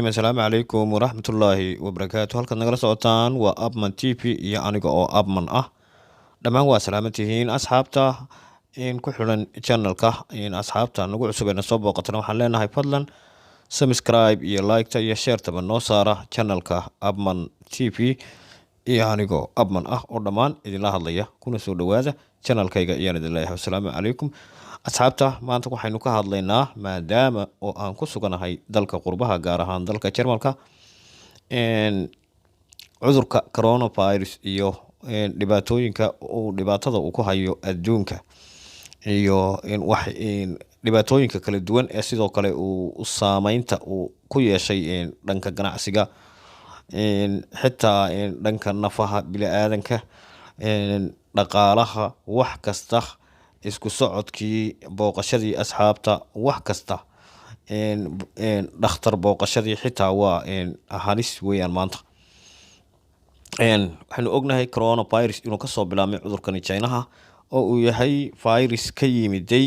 Asalaamu calaykum waraxmatullaahi wabarakaatu. Halkaad nagala socotaan waa Abman TV iyo aniga oo Abman ah. Dhammaan waa salaaman tihiin asxaabta in ku xidhan channelka. In asxaabta nagu cusub ee na soo booqatana waxaan leenahay, fadlan subscribe iyo liketa iyo sharetaba noo saara channelka Abman TV iyo anigoo Abman ah oo dhammaan idinla hadlaya. Kuna soo dhowaada channelkayga ayaan idin leeyahay. Wasalaamu calaykum, asxaabta. Maanta waxaynu ka hadlaynaa, maadaama oo aan ku suganahay dalka qurbaha, gaar ahaan dalka Jarmalka, cudurka coronavirus iyo dhibaatooyinka uu dhibaatada uu ku hayo adduunka iyo wax dhibaatooyinka kala duwan ee sidoo kale uu saameynta uu ku yeeshay dhanka ganacsiga, xitaa dhanka nafaha bini-aadanka, dhaqaalaha, wax kasta, isku socodkii, booqashadii asxaabta, wax kasta, dhakhtar booqashadii xitaa waa halis weeyaan maanta. Waxaynu ognahay coronavirus inuu kasoo bilaabmay cudurkani Chinaha, oo uu yahay virus ka yimiday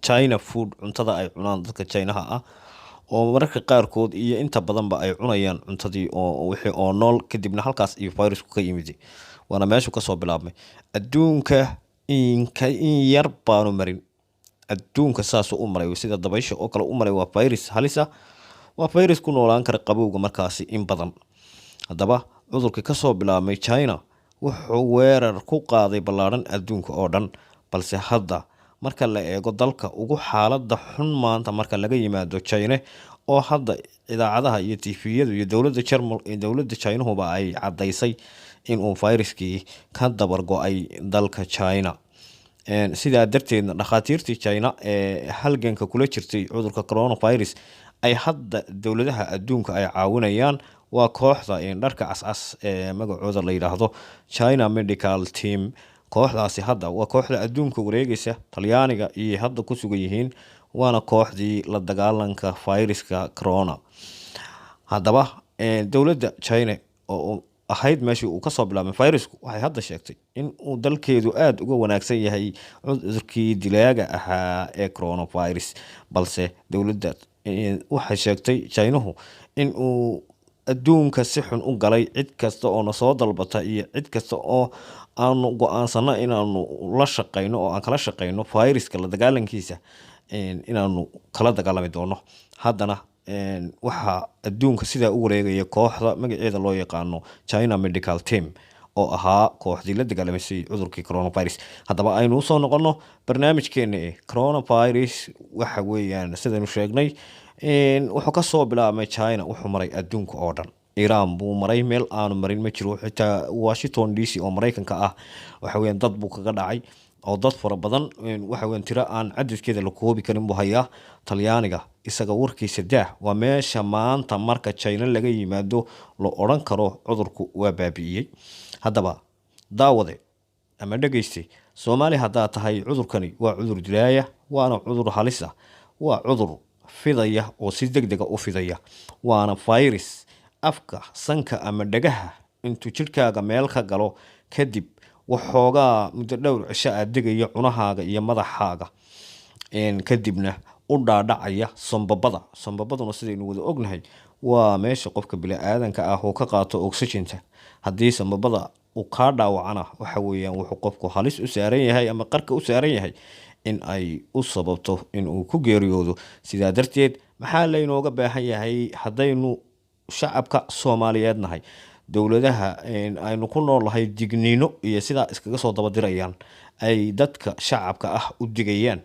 China food, cuntada ay cunaan dadka Chinaha ah, oo mararka qaarkood iyo inta badanba ay cunayaan cuntadii oo wixii oo nool, kadibna halkaas iyo virusku ka yimiday, waana meeshu kasoo bilaabmay. Adduunka inka in yar baanu marin, adduunka saasuu u maray, sida dabaysha oo kale u maray. Waa virus halisa, waa virus ku noolaan kara qabowga markaasi in badan. Haddaba cudurkii kasoo bilaabmay China wuxuu weerar ku qaaday ballaadhan adduunka oo dhan, balse hadda marka la eego dalka ugu xaalada xun maanta, marka laga yimaado China, oo hadda idaacadaha iyo TVyadu iyo dowladda Jarmal, dowladda Chinahuba ay caddaysay inuu viruskii ka dabar go-ay dalka China, sidaa darteedna dhakhaatiirtii China ee halganka kula jirtay cudurka coronavirus ay hadda dowladaha adduunka ay caawinayaan, waa kooxda dharka cascas ee magacooda la yidhaahdo China Medical Team. Kooxdaasi hadda waa kooxda adduunka wareegaysa, Talyaaniga iyo hadda ku sugan yihiin, waana kooxdii la dagaalanka viruska corona. Haddaba dowladda China oo ahayd meeshii uu kasoo bilaabmay virusku waxay hadda sheegtay in uu dalkeedu aada uga wanaagsan yahay cudurkii dilaaga ahaa ee coronavirus, balse dowladda waxay sheegtay Chinuhu in uu adduunka si xun u galay. Cid kasta oo na soo dalbata iyo cid kasta oo aanu go-aansano inaanu la shaqeyno oo aan kala shaqeyno viruska la dagaalankiisa, inaanu kala dagaalami doono. Haddana waxaa adduunka sidaa u wareegaya kooxda magaceeda loo yaqaano China Medical Team, oo ahaa kooxdii la dagaalamaysay cudurkii coronavirus. Haddaba aynu usoo noqono barnaamijkeena eh coronavirus. Waxa weeyaan, sidaynu sheegnay, wuxuu kasoo bilaabmay China, wuxuu maray adduunka oo dhan. Iran buu maray, meel aanu marin ma jiro. Xitaa Washington DC oo Maraykanka ah waxa weeyaan dad buu kaga dhacay, oo dad fara badan, waxa weeyaan tiro aan cadadkeeda la koobi karin buu hayaa. Talyaaniga isaga warkiisa daah, waa meesha maanta marka China laga yimaado la odhan karo cudurku waa baabi'iyey. Haddaba daawade ama dhegeyste Soomaali haddaa tahay, cudurkani waa cudur dilaaya, waana cudur halis ah, waa cudur fidaya oo si deg dega u fidaya, waana virus afka, sanka ama dhagaha intuu jidhkaaga meel ka galo, kadib waxoogaa muddo dhowr cisho aad degaya cunahaaga iyo madaxaaga, kadibna u dhaadhacaya sambabada. Sambabaduna, sidaynu wada ognahay, waa meesha qofka bini-aadanka ah uu ka qaato oxygenta. Haddii sambabada uu kaa dhaawacana, waxa weeyaan wuxuu qofku halis u saaran yahay ama qarka u saaran yahay in ay u sababto in uu ku geeriyoodo. Sidaa darteed maxaa laynooga baahan yahay haddaynu shacabka Soomaaliyeed nahay? Dowladaha aynu ku noolnahay digniino iyo sidaa iskaga soo dabadirayaan ay dadka shacabka ah u digayaan,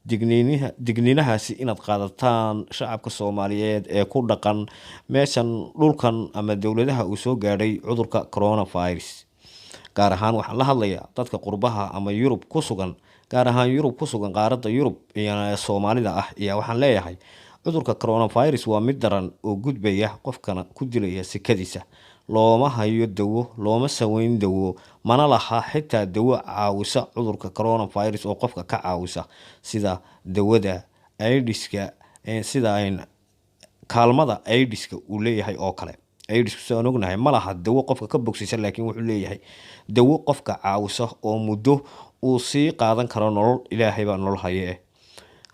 digniinaha, digniinahaasi inaad qaadataan, shacabka Soomaaliyeed ee ku dhaqan meeshan, dhulkan ama dowladaha uu soo gaadhay cudurka coronavirus. Gaar ahaan waxaan la hadlayaa dadka qurbaha ama Yurub ku sugan, gaar ahaan Yurub ku sugan, qaaradda Yurub iyo Soomaalida ah iyo waxaan leeyahay, cudurka coronavirus waa mid daran oo gudbaya, qofkana ku dilaya sikadiisa. Looma hayo dawo, looma saweyn dawo, mana laha xitaa dawo caawisa cudurka coronavirus oo qofka ka caawisa, sida dawada aidiska, sida kaalmada aidiska uu leeyahay oo kale. Aidisku, sidaan ognahay, ma laha dawo qofka ka bogsisa, laakiin wuxuu leeyahay dawo qofka caawisa oo muddo uu sii qaadan karo nolol. Ilaahay baa nolol haye eh.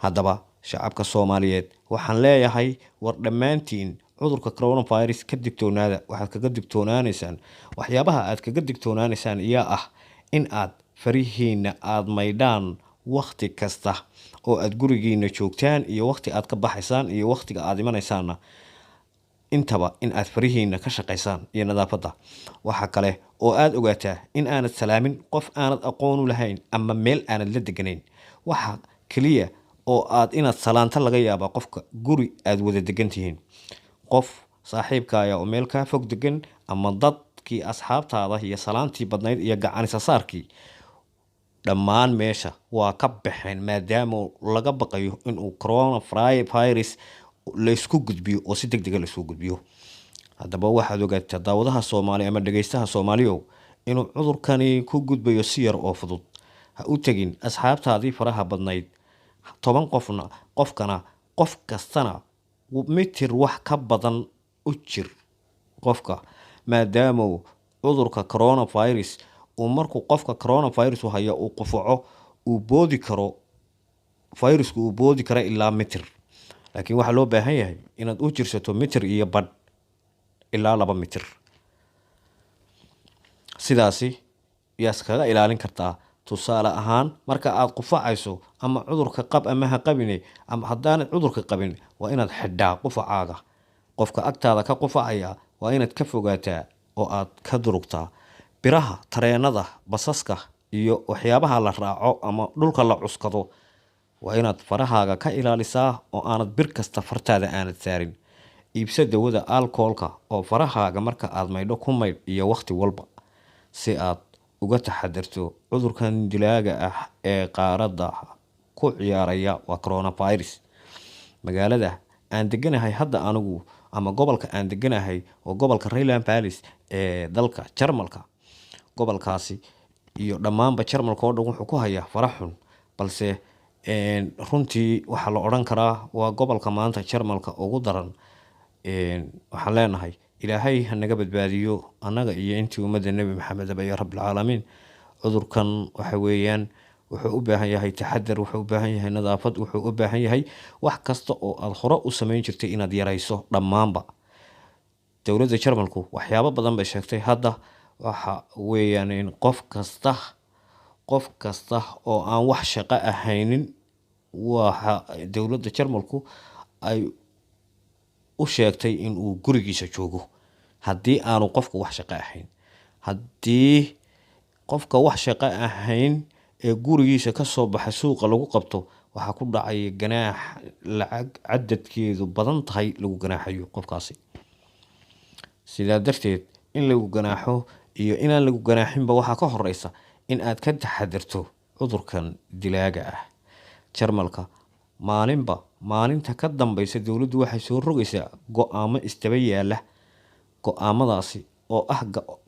Haddaba Shacabka Soomaaliyeed waxaan leeyahay, war dhammaantiin cudurka coronavirus ka digtoonaada. Waxaad kaga digtoonaanaysaan, waxyaabaha aad kaga digtoonaanaysaan iyaa ah in aad farihiina aada maydhaan wakhti kasta oo aada gurigiina joogtaan, iyo wakhti aad ka baxaysaan iyo wakhtiga aada imanaysaanna, intaba in aad farihiina ka shaqaysaan iyo nadaafadda. Waxa kale oo aada ogaataa in aanad salaamin qof aanad aqoonu lahayn ama meel aanad la deganayn. Waxa keliya oo aad inaad salaanto laga yaabaa qofka guri aada wada degan tihiin, qof saaxiibkaaya oo meel kaa fog degan, ama dadkii asxaabtaada iyo salaantii badnayd iyo gacanisasaarkii dhammaan meesha waa ka baxeen, maadaama laga baqayo inuu coronavirus laysku gudbiyo oo si deg dega laysku gudbiyo. Haddaba waxaad ogaataa, daawadaha Soomaali ama dhegeystaha Soomaaliyow, inuu cudurkani ku gudbayo si yar oo fudud. Ha u tegin asxaabtaadii faraha badnayd 10 qofna, qofkana qof kastana mitir wax ka badan u jir qofka, maadaama cudurka coronavirus uu markuu qofka coronavirus hayo uu qufaco, uu boodi karo virusku, uu boodi karo ilaa mitir. Laakiin waxaa loo baahan yahay inaad u jirsato mitir iyo badh ilaa 2 mitir. Sidaasi yaas kaga ilaalin kartaa. Tusaale ahaan, marka aad qufacayso, ama cudurka qab ama ha qabine, ama haddaanad cudurka qabin, waa inaad xidhaa qufacaaga. Qofka agtaada ka qufacaya waa inaad ka fogaataa oo aad ka durugtaa. Biraha tareenada, basaska iyo waxyaabaha la raaco ama dhulka la cuskado waa inaad farahaaga ka ilaalisaa oo aanad bir kasta fartaada aanad saarin. Iibso dawada alkoolka oo farahaaga marka aad maydho ku maydh iyo wakhti walba, si aad uga taxadarto cudurkan dilaaga ah ee qaaradda ku ciyaaraya, waa coronavirus. Magaalada aan deganahay hadda anigu, ama gobolka aan deganahay, oo gobolka Rheinland-Pfalz ee dalka Jarmalka, gobolkaasi iyo dhammaanba Jarmalka oo dhan wuxuu ku hayaa fara xun. Balse runtii waxaa la odhan karaa waa gobolka maanta Jarmalka ugu daran. Waxaan leenahay, Ilaahay ha naga badbaadiyo annaga iyo intii ummadda Nebi Maxamed aba, ya Rabbilcaalamiin. Cudurkan waxa weeyaan wuxuu u baahan yahay taxadar, wuxuu u baahan yahay nadaafad, wuxuu u baahan yahay wax kasta oo aada hore u samayn jirtay inaad yarayso dhammaanba. Dowladda Jarmalku waxyaabo badan bay sheegtay. Hadda waxa weeyaan in qof kasta oo aan wax shaqo ahaynin, waxa dowladda Jarmalku ay u sheegtay in uu gurigiisa joogo haddii aanu qofku wax shaqo ahayn. Haddii qofka wax shaqo ahayn ee gurigiisa kasoo baxay suuqa lagu qabto, waxaa ku dhacaya ganaax, lacag cadadkeedu badan tahay lagu ganaaxayo qofkaasi. Sidaa darteed, in lagu ganaaxo iyo inaan lagu ganaaxinba waxaa ka horeysa in aad ka taxadarto cudurkan dilaaga ah. Jarmalka maalinba maalinta ka dambeysa dowladdu waxay soo rogaysaa go-aamo isdaba yaala, go-aamadaasi oo ah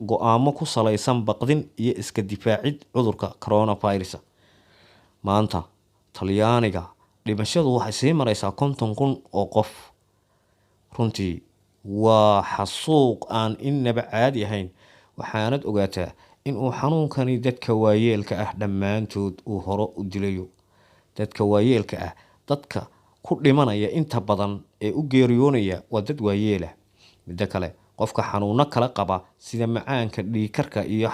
go-aamo ku saleysan baqdin iyo iska difaacid cudurka coronavirus. Maanta Talyaaniga dhimashadu waxay sii mareysaa 50,000 oo qof. Runtii waa xasuuq aan inaba caadi ahayn. Waxaanad ogaataa in uu xanuunkani dadka waayeelka ah dhammaantood uu hore u dilayo. Dadka waayeelka ah, dadka ku dhimanaya inta badan ee u geeriyoonaya waa dad waayeelah. Middo kale, qofka xanuuno kala qaba sida macaanka, dhiigkarka iyo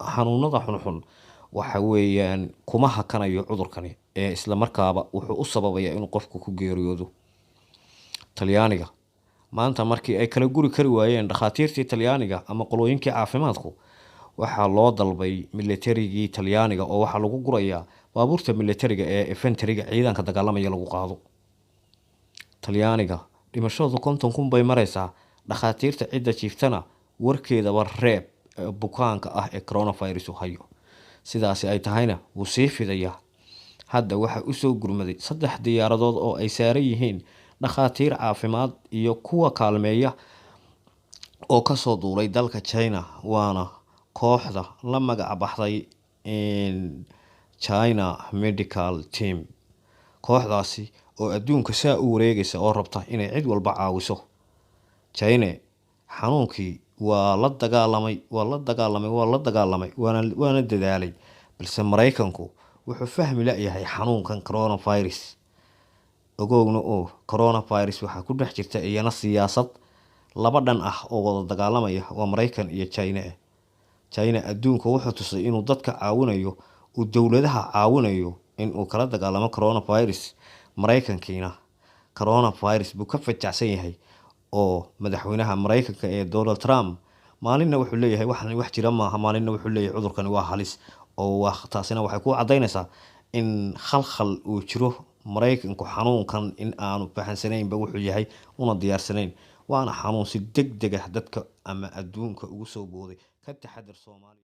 xanuunada xunxun, waxa weeyaan kuma hakanayo cudurkani ee isla markaaba wuxuu u sababaya inuu qofku ku geeriyoodo. Talyaaniga maanta markii ay kala guri kari waayeen dhakhaatiirtii Talyaaniga ama qolooyinkii caafimaadku, waxaa loo dalbay milatarigii Talyaaniga, oo waxaa lagu gurayaa baabuurta milatariga ee infantryga, ciidanka dagaalamaya lagu qaado. Talyaaniga dhimashadu 50,000 bay mareysaa. Dhakhaatiirta cidda jiiftana warkeedaba reeb, bukaanka ah ee coronavirus u hayo. Sidaasi ay tahayna wuu sii fidayaa. Hadda waxaa usoo gurmaday 3 diyaaradood oo ay saaran yihiin dhakhaatiir caafimaad iyo kuwa kaalmeeya oo kasoo duulay dalka China, waana kooxda la magac baxday China Medical Team. Kooxdaasi oo adduunka saa u wareegaysa oo rabta inay cid walba caawiso. China xanuunkii waa la dagaalamay, waa la dagaalamay, waa la dagaalamay, waana dadaalay. Balse Maraykanku wuxuu fahmi la-yahay xanuunkan coronavirus. Ogowna oo coronavirus waxaa ku dhex jirta iyana siyaasad laba dhan ah oo wada dagaalamaya, waa Maraykan iyo China. China adduunka wuxuu tusay inuu dadka caawinayo, uu dowladaha caawinayo inuu kala dagaalamo coronavirus. Maraykankiina coronavirus buu ka fajacsan yahay, oo madaxweynaha Maraykanka ee Donald Trump maalinna wuxuu leeyahay waxan wax jira maaha, maalinna wuxuu leeyahay cudurkani waa halis. Oo waa taasina waxay ku cadaynaysaa in khalkhal uu jiro, Maraykanku xanuunkan in aanu fahansanaynba wuxuu yahay una diyaarsanayn, waana xanuun si deg deg ah dadka ama adduunka ugu soo booday. Ka taxadar, Soomaaliya.